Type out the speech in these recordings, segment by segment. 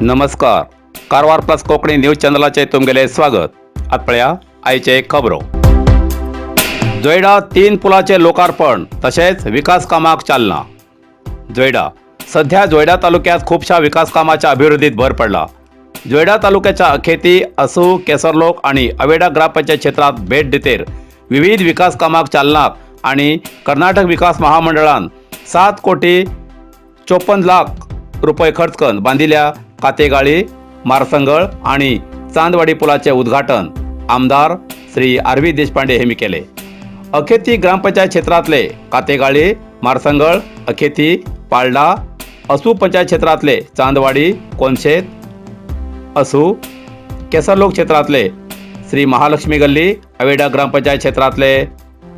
नमस्कार, Karwar plus Konkani news चॅनलाचे तुमगेले स्वागत. आत पळया आयचे खबरो. जोयडा 3 पुलाचे लोकार्पण तशेंच विकास कामाक चालना. जोयडा सध्या जोयडा तालुक्यात खुबशा विकास कामाच्या अभिवृद्धीत भर पडला. जोयडा तालुक्याच्या अखेती, असू, केसरलोक आणि अवेडा ग्रामपंचायत क्षेत्रात भेट दितेर विविध विकास कामाक चालनाक आणि कर्नाटक विकास महामंडळान 7 कोटी 54 लाख रुपये खर्च करून बांदिल्या कातेगाळी, मारसंगळ आणि चांदवाडी पुलाचे उद्घाटन आमदार श्री आर व्ही देशपांडे यांनी केले. अखेती ग्रामपंचायत क्षेत्रातले कातेगाळी, मारसंगळ, अखेती, पालडा, असू पंचायत क्षेत्रातले चांदवाडी, कोनशेत, असू, केसरलोक क्षेत्रातले श्री महालक्ष्मी गल्ली, अवेडा ग्रामपंचायत क्षेत्रातले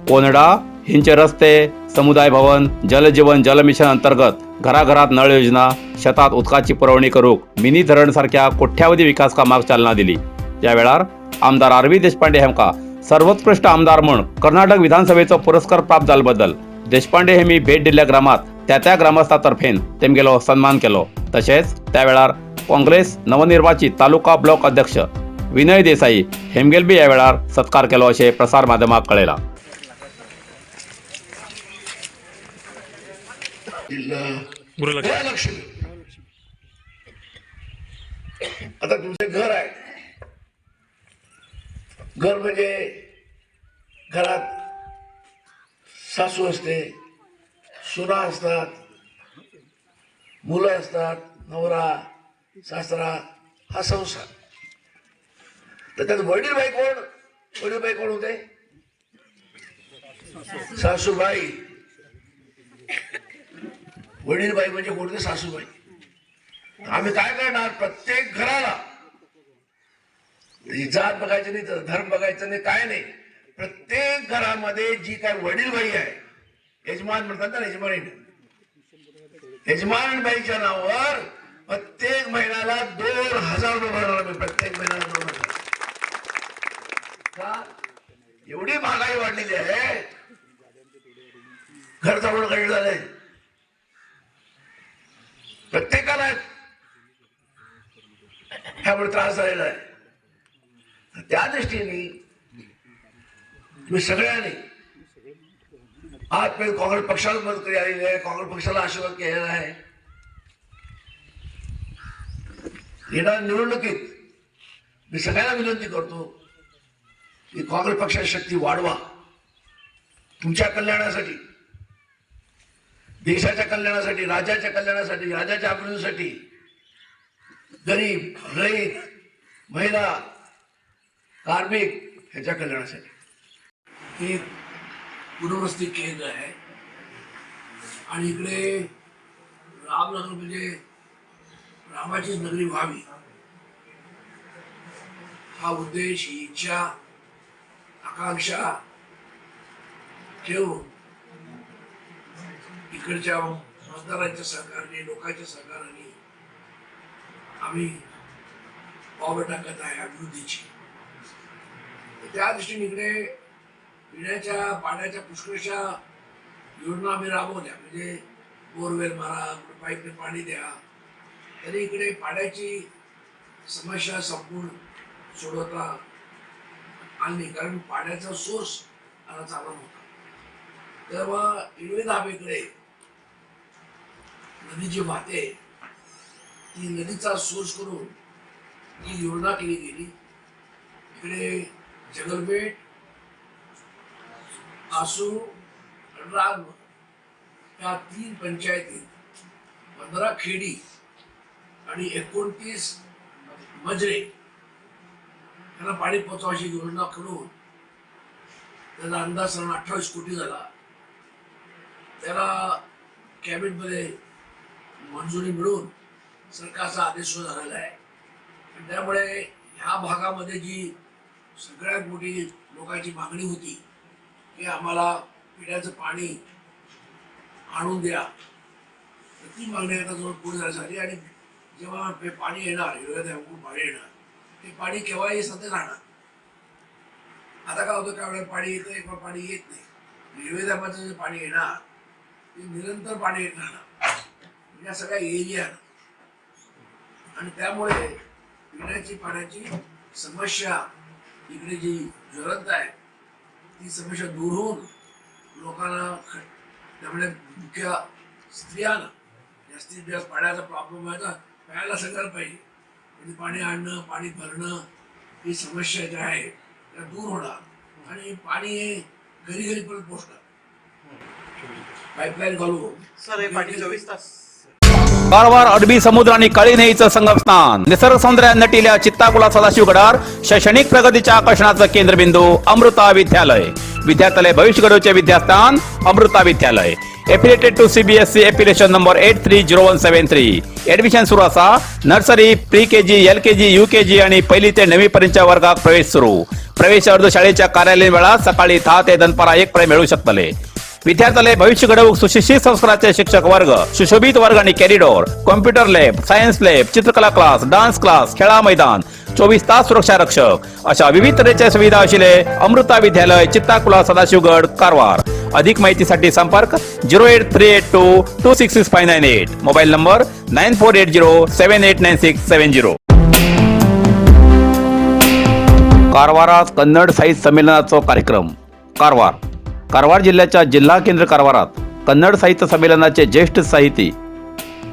कोनडा हिंचे रस्ते, समुदाय भवन, जलजीवन जल मिशन अंतर्गत घराघरात नळ योजना, शेतात उदकाची पुरवणी करूक मिनी धरण सारख्या कोट्यावधी विकास कामाक चालना दिली. या वेळार आमदार आर व्ही देशपांडे हांकां सर्वोत्कृष्ट आमदार म्हूण कर्नाटक विधानसभेचो पुरस्कार प्राप्त जाल्ले बद्दल देशपांडे हेमी भेट दिल्ल्या ग्रामात त्या त्या ग्रामस्थातर्फेन तेमगेलो सन्मान केलो. तशेंच त्या वेळार काँग्रेस नवनिर्वाचित तालुका ब्लॉक अध्यक्ष विनय देसाई हेमगेल बी या वेळार सत्कार केलो अशें प्रसार माध्यमाक कळयलां. जिल्हा गृहलक्ष्मी. गृहलक्ष्मी. आता तुमचं घर आहे. घर म्हणजे घरात सासू असते, सुना असतात, मुलं असतात, नवरा, सासरा, हा संसार. तर त्यात वडील बाई कोण? वडील बाई कोण होते? सासूबाई. वडील बाई म्हणजे कोणते? सासूबाई. आम्ही काय करणार? प्रत्येक घराला, ही जात बघायची नाही, तर धर्म बघायचं नाही, काय नाही. प्रत्येक घरामध्ये जी काय वडील बाई आहे, यजमान म्हणतात ना, यजमानी, यजमान बाईच्या नावावर प्रत्येक महिन्याला 2000 रुपये भरणार आम्ही. प्रत्येक महिन्याला 2000. का? एवढी महागाई वाढलेली आहे, घर चालवणं कठीण झालंय प्रत्येकाला, ह्यामुळे त्रास झालेला आहे. तर त्या दृष्टीने तुम्ही सगळ्यांनी आजपर्यंत काँग्रेस पक्षाला मदत करी आलेली आहे, काँग्रेस पक्षाला आशीर्वाद केलेला आहे. येणाऱ्या निवडणुकीत मी सगळ्यांना विनंती करतो की काँग्रेस पक्षाची शक्ती वाढवा. तुमच्या कल्याणासाठी, देशाच्या कल्याणासाठी, राज्याच्या कल्याणासाठी, राज्याच्या अभिवृद्धीसाठी, गरीब, रयत, महिला, कार्मिक ह्याच्या कल्याणासाठी. हे पुनर्वसती केंद्र आहे आणि इकडे रामनगर म्हणजे रामाचीच नगरी व्हावी हा उद्देश, ही इच्छा, आकांक्षा ठेवून इकडच्या मतदारांच्या सहकार्याने, लोकांच्या सहकार्याने आम्ही पावलं टाकत आहे अभिवृद्धीची. तर त्या दृष्टीने इकडे पिण्याच्या पाण्याच्या पुष्कळशा योजना आम्ही राबवल्या. म्हणजे बोरवेल मारा, पाईपने पाणी द्या. तरी इकडे पाण्याची समस्या संपूर्ण सोडवता आली, कारण पाण्याचा सोर्स आता चालू नव्हता. तेव्हा इडवे धाबेकडे नदी जी वाहते, ती नदीचा सोर्स करून ही योजना केली गेली. इकडे जगलबेट, आसू आणि राग या 3 पंचायतीत 15 खेडी आणि 29 मजरे त्यांना पाणी पोचवायची योजना करून त्याचा अंदाज साधारण 28 कोटी झाला. त्याला कॅबिनेटमध्ये मंजुरी मिळून सरकारचा आदेश सुरू झालेला आहे. आणि त्यामुळे ह्या भागामध्ये जी सगळ्यात मोठी लोकांची मागणी होती की आम्हाला पिण्याचं पाणी आणून द्या, तर ती मागणी आता जवळ पूर्ण झाली. आणि जेव्हा हे पाणी येणार, हिरव्या पाणी येणार, ते पाणी केव्हाही सतत राहणार. आता काय होतं, काय वेळा पाणी येतं, एक वेळा पाणी येत नाही. हिरवे धर्माचं जे पाणी येणार ते निरंतर पाणी येत राहणार या सगळ्या एरिया. आणि त्यामुळे पिण्याची पाण्याची समस्या इकडे जी ज्वलंत आहे ती समस्या दूर होऊन लोकांना, त्यामुळे मुख्य स्त्रियांना जास्तीत जास्त पाण्याचा प्रॉब्लेम आहे ना, प्यायला सगळं पाहिजे, म्हणजे पाणी आणणं, पाणी भरणं ही समस्या ज्या आहे त्या दूर होणार आणि पाणी हे घरी घरी पण पोचणार. पाईपलाईन घालून. सर, हे पाणी 24 तास. कारवार अरबी समुद्र आणि काळी नदीचं संगमस्थान, निसर्ग सौंदर्या नटिल्या चित्ताकुला सदाशिवगडार शैक्षणिक प्रगतीच्या आकर्षणाचं केंद्रबिंदू अमृता विद्यालय. विद्यार्थ्यालय भविष्य घडवचे विद्यास्थान Amrita Vidyalaya. Affiliated to CBSE, affiliation number 830173. Admission सुरू असा. Nursery, pre KG, L K G, U K G आणि पहिली ते नववी पर्यंतच्या वर्गात प्रवेश सुरू. प्रवेश अर्ज शाळेच्या कार्यालयीन वेळात सकाळी 10 ते दनपारा 1 पर्यंत मिळू शकतले. विद्यार्थ्याला भविष्य घडवूक सुशिक्षित संस्काराचे शिक्षक वर्ग, सुशोभित वर्ग आणि corridor, computer lab, science lab, चित्रकला क्लास, डान्स क्लास, खेळा मैदान, 24 तास सुरक्षा रक्षक अशा विविध तऱ्हेच्या सुविधा असलेले अमृता विद्यालय, चित्ताकुला, सदाशिवगड, कारवार. अधिक माहितीसाठी संपर्क 08382266598, mobile number 9480789670. कारवारात कन्नड साहित्य संमेलनाचा कार्यक्रम. कारवार. कारवार जिल्ह्याच्या जिल्हा केंद्र कारवारात कन्नड साहित्य संमेलनाचे ज्येष्ठ साहिती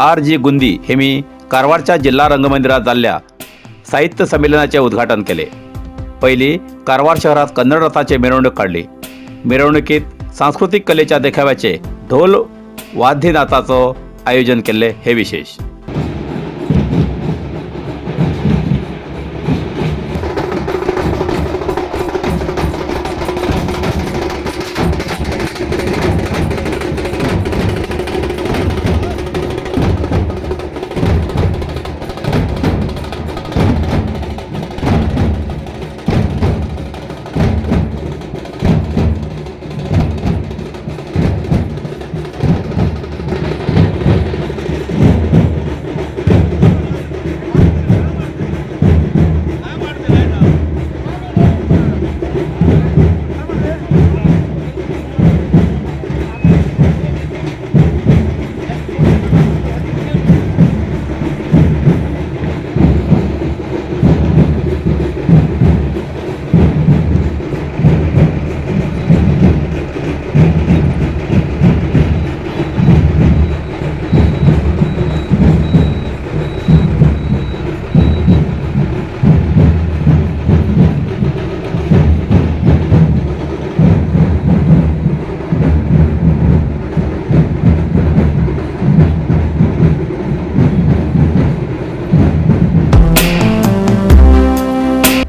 आर जी गुंदी हे मी कारवारच्या जिल्हा रंगमंदिरात झालेल्या साहित्य संमेलनाचे उद्घाटन केले. पहिली कारवार शहरात कन्नड रथाची मिरवणूक काढली. मिरवणुकीत सांस्कृतिक कलेच्या देखाव्याचे ढोल वाद्यनाचाचं आयोजन केले हे विशेष.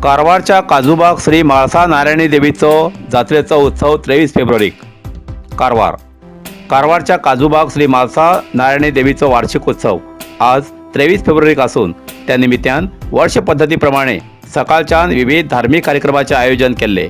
कारवारच्या काजूबाग श्री म्हाळसा नारायणी देवीचो जात्रेचो उत्सव 23 फेब्रुवारीक. कारवार. कारवारच्या काजूबाग श्री म्हाळसा नारायणी देवीचो वार्षिक उत्सव आज 23 फेब्रुवारीक आसून त्या निमित्तान वर्ष पद्दतीप्रमाणे सकाळच्यान विविध धार्मिक कार्यक्रमाचे आयोजन केल्ले.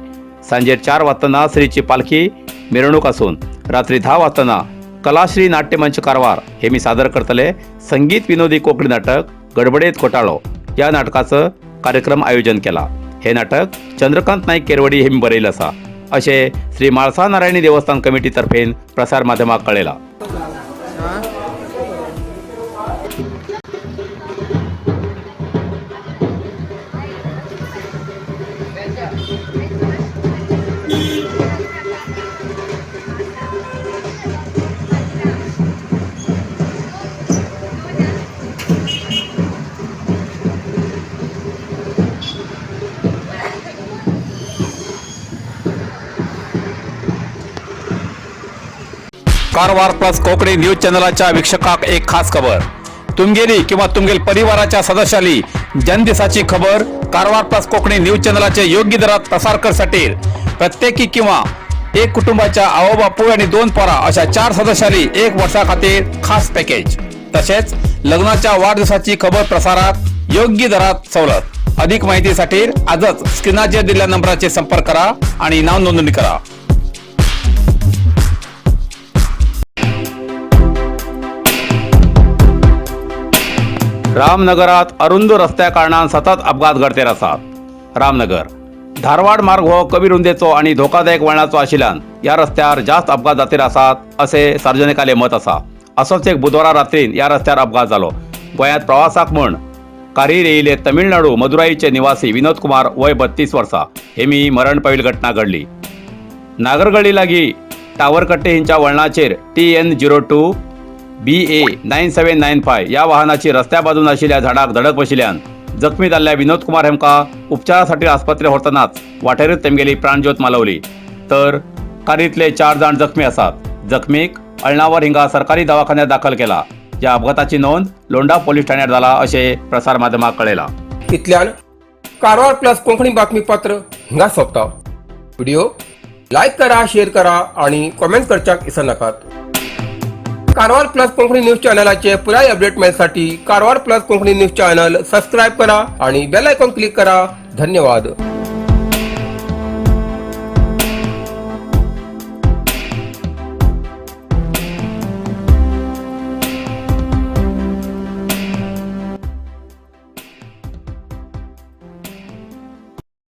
सांजेर 4 वाजताना श्रीची पालखी मिरवणूक आसून रात्री 10 वाजताना कलाश्री नाट्यमंच कारवार हे मी सादर करतले संगीत विनोदी कोकणी नाटक गडबडेत घोटाळो या नाटकाचं कार्यक्रम आयोजन केला. हे नाटक चंद्रकांत नाईक केरवडी हे मी बरयलं असा असे श्री म्हाळसा नारायणी देवस्थान कमिटीतर्फे प्रसार माध्यमाक कळेला. कारवार प्लस कोकणी न्यूज चॅनलाच्या वीक्षकाक एक खास खबर. तुमगेली किंवा तुमगेल परिवाराच्या सदस्याली जन्मदिवसाची खबर कारवार प्लस कोकणी न्यूज चॅनलाचे योग्य दरात प्रसार करसाठी प्रत्येकी किंवा एक कुटुंबाच्या आओ बापू आणि 2 पोरा अशा 4 सदस्याली एक वर्षा खातीर खास पॅकेज, तसेच लग्नाच्या वाढदिवसाची खबर प्रसारात योग्य दरात सवलत. अधिक माहितीसाठी आजच स्क्रीनाचे दिलेल्या नंबराचे संपर्क करा आणि नाव नोंदणी करा. रामनगरात अरुंद रस्त्या कारणान सतत अपघात घडतेर आसात. रामनगर धारवाड मार्ग हो कमी रुंदेचो आणि धोकादायक वळणाचो आशिल्यान या रस्त्यार जास्त अपघात जातीर आसात असे सार्वजनिकाले मत आसा. असोच एक बुधवारा रात्रीन या रस्त्यार अपघात जालो. गोंयांत प्रवासाक म्हण कारीर येयिल्ले तमिळनाडू मदुराईचे निवासी विनोद कुमार वय 32 वर्सां हेमी मरण पाविल्ली घटना घडली. नागरगळी लागीं टावरकट्टे हिंच्या वळणाचेर TN 02 BA 9795 ह्या वाहनाची रस्त्या बाजून आशिल्ल्या झाडाक धडक बशिल्ल्यान जखमी जाल्ल्या विनोद कुमार हेमकां उपचारासाठी आस्पत्रे व्हरतनाच वाटेरूच तेमगेली प्राणज्योत मालवली, तर कारींतले 4 जाण जखमी आसात. जखमीक अळणावर हिंगा सरकारी दवाखान्यात दाखल केला. या अपघाताची नोंद लोंढा पोलीस ठाण्यात झाला असे प्रसार माध्यमाक कळयला. इतल्यान कारवार प्लस कोंकणी बातमीपत्र हिंगा सोंपता. व्हिडिओ लायक करा, शेअर करा आणि कॉमेंट करच्याक विसरनाकात. कारवार प्लस कोंकणी न्यूज चॅनलाचे पुराय update मेळसाठी Karwar plus Konkani news channel subscribe करा आणि बेल आयकॉन क्लिक करा. धन्यवाद.